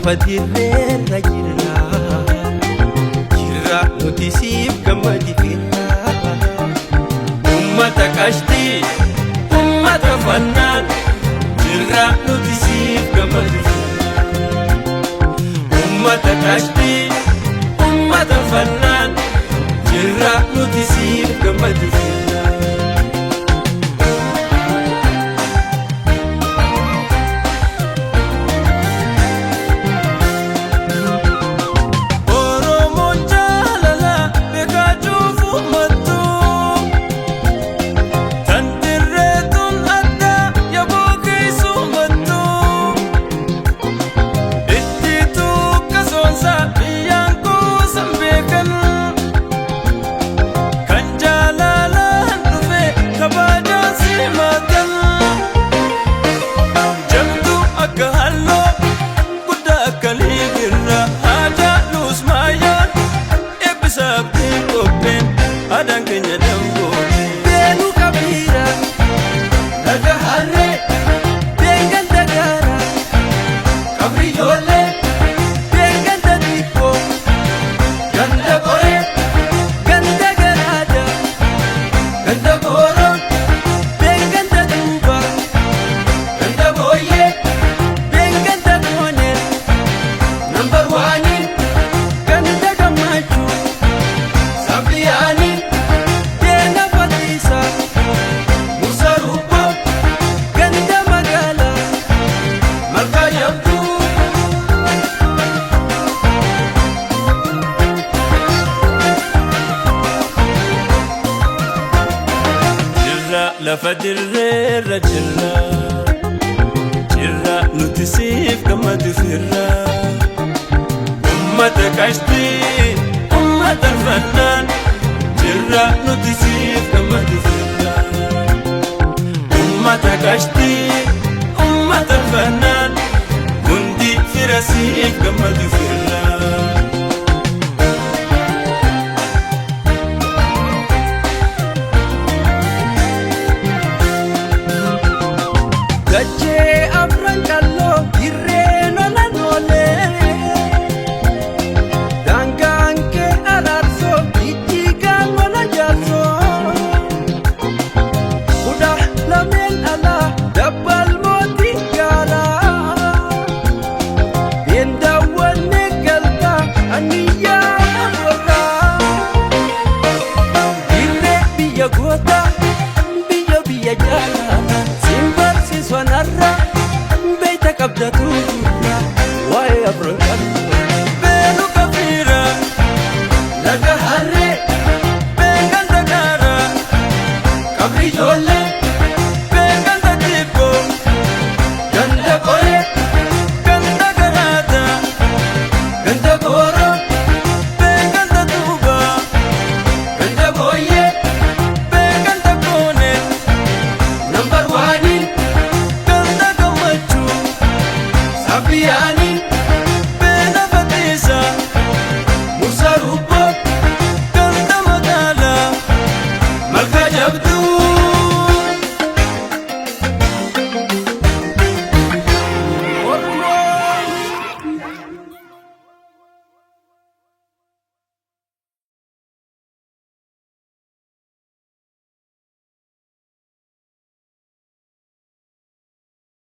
Lafa dirreerra jirra, jirra nuti siif gammadi firra. Ummata qashtii, ummata fannaan, jirra nuti siif gammadi firra. Ummata qashtii, ummata fannaan, jirra nuti siif gammadi firra. Oromoon jaalala beekaa cuufu mattuu tan dirreetuun addaa yaboo keessumattuu itti tuukka biyyaan kuusan beekan kan jaalalaan dhufe kabajaan simatan jabduu akka halloo guddaa akka liigirra haajaaluus maayyaan eebbisaaf qopheen aadaan keenya dangoote. Beenu kabiira laga harree been gaara qabri ijoollee been ganda xiqqoo ganda qoree ganda garaada ganda booroo been ganda duuba ganda booyyee been ganda koonee number one ganda gammachuu sabliyaanii deena fatiisa musa rubboo ganda magaalaa malkaa jabduu. Jirra lafa dirreerra jirra, jirra nuti siif gammadu firra. Ummata qashtii, ummata fannaan, jirra nuti siif gammadu firra. Ummata qashtii, ummata fannaan, hundi fira siif gammadu firra. Dachee afran qalloo dirreen olan oolee daangaan kee araarsoo jijjiigaan lola jaarsoo 12 alaa dabbal mootii gaaraa beendaawwanne galtaa aniyyaa borraa dirree biyya gootaa biyya biyya jaalala siin barsiiswanarra beeyta qabda tuuturra waa'ee afran qalloo. Beenu kafiira laga harree been ganda gaara qabri ijoollee.